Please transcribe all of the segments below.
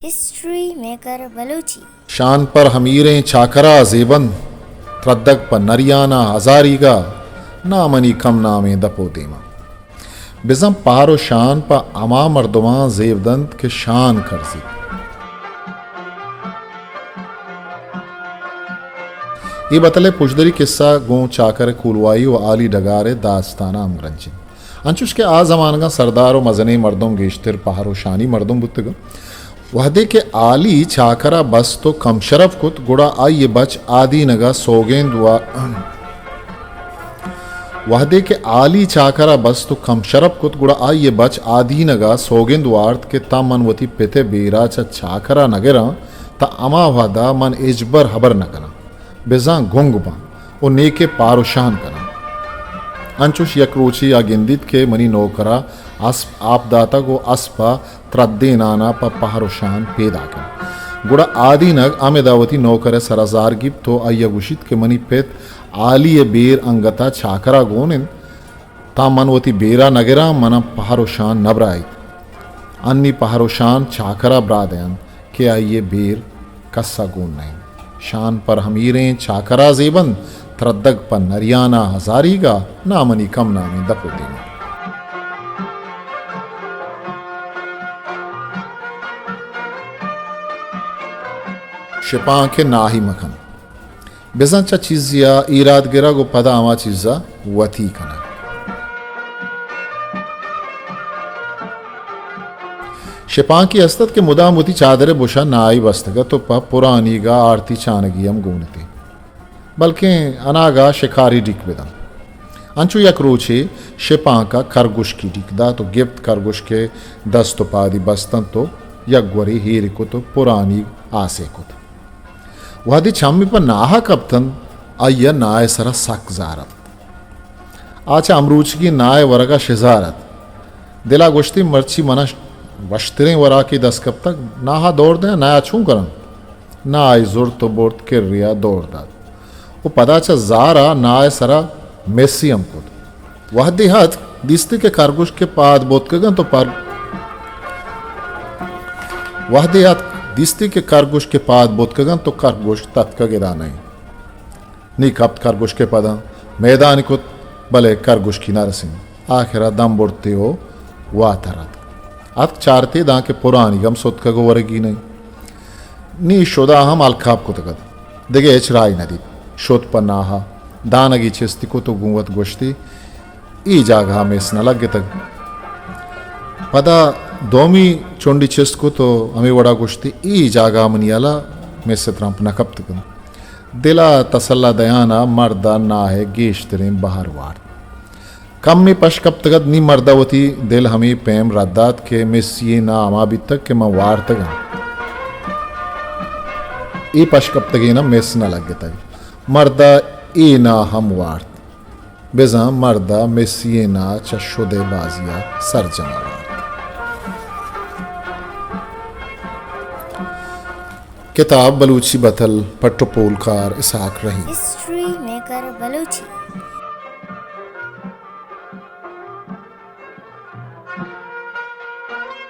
ہسٹری میکر بلوچی۔ شان پر ہمیریں چاکرا زیبند، تردگ پہ نریانا ہزاریگا، نامنی کم نامیں دپ و دیما۔ بزاں پہر و شان پہ ہما مردماں زیب دنت کہ شان کرزیت۔ اے بتل ء پژدری کسہ گوں چاکر ء کولواہی و ہالی ڈگار ء داستان ء ہمگرنچ انت۔ انچوش کہ آ زمانگاں سردار و مزنیں مردم گیشتر پہر و شانی مردم بوتگ انت۔ وہدے کہ ہالی چاکر ء بست و کم شرپ کت، گڑا آئی ء بچ آدینگ ء سوگند و وہدے کہ ہالی چاکر ء بست و کم شرپ کت، گڑا آئی ء بچ آدینگ ء سوگند وارت کہ تاں من وتی پت ء بیرا چہ چاکر ء نہ گراں، تاں ہما وہد ء من ہچبر ہبر نہ کناں، بزاں گنگ باں و نیکہ پہر و شان کناں۔ انچوش یک روچے آ گندیت کہ منی نوکر ء اسپ آپ داتگ و اسپ ء تردینان ء پہ پہر و شان پیداک انت۔ گڑا آدینگ ہمدا وتی نوکر ء سرا زار گیپت و آئی ء گوشیت کہ منی پت ہالی ء بیر انگت ء چاکر ء گون انت، تاں من وتی بیر ء نہ گراں، من ء پہر و شان نہ برایت۔ انی پہر و شان چاکر ء برا دئینت کہ آئی ء بیر کس ء گون نہ انت۔ شان پر ہمیریں چاکر ء زیبند، تردگ پہ نریان ء ہزاریگ ء، نامنی کم نامیں دپ و دیما۔ شپانک ء ناہی مکن۔ بزاں چہ چیزے ء ایراد گرگ و پدا ہما چیز ء وتی کنگ۔ شپانکے است ات کہ مدام وتی چادر ء بشا ناہی بستگ ات و پہ پرانیگ ء آرتی چانگی ہم گون ات، بلکیں اناگہ شکاری ڈیک بدنت۔ انچو یک روچے شپانک ء کرگشکی ڈیک دات و گپت، کرگشک ء دست و پادی بستنت و یک گورے ہیرے کت و پرانیگ آسے کت۔ وہدے چمی پہ ناہ ء کپتنت، آئی ء ناہ ء سرا سک زار اتک۔ آ چہ ہمروچگیں ناہ ء ورگ ء شزار ات۔ دل ء گوشتی، مرچی من ء وشتریں وراکے دست کپتگ، ناہ ء دور دیاں، ناہ ء چون کناں؟ ناہ ء زرت و برت کرے ء دور دات و پدا چہ زار ء ناہ ء سرا مسی ہم کت۔ وہدے اتک دیستی کہ کرگشک ء پاد بوتکگ انت و پر-، وہدے اتک دیستی کہ کرگشک ء پاد بوتکگ انت و کرگشک تتکگ ادا نہ انت۔ نی کپت کرگشک ء پداں، میدانی کت، بلے کرگشکی نہ رسینت۔ آخر ء دم برتے و واتر اتک۔ اتک چارتے دانکہ پرانیگ ہم ستکگ و ورگی نہ انت۔ نی شدا ہم الکاپ کتگ ات۔ دگہ ہچ راہی نہ دیت۔ شت پہ ناہ ء۔ دانگی چستی کت و گوں وت گوشتی، اے جاگہ ء مس نہ لگتگ۔ پدا دومی چنڈی چست کت و ہمے وڑا گوشتی، اے جاگہ ء منی ہیال ء مس ء ترمپ نہ کپتگ انت۔ دل ء تسلا دیان ء مرد ء ناہ ء گیشتریں بہر وارت۔ کمے پش کپتگ ات، نی مرد ء وتی دل ہمے پیم رد دات کہ مسی ء ناہ ہما بیتگ کہ من وارتگ آں۔ اے پش کپتگین ء مس نہ لگتگ۔ مرد ء اے ناہ ہم وارت۔ بزاں مرد ء مسی ء ناہ چہ شد ء بازی ء سرجم ء وارت۔ کتاب بلوچی بتل، پٹ و پولکار اسحاق رحیم۔ ہسٹری میکر بلوچی۔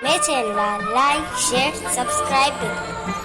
مئے چینل ء لائک، شیئر، سبسکرائب بہ کن۔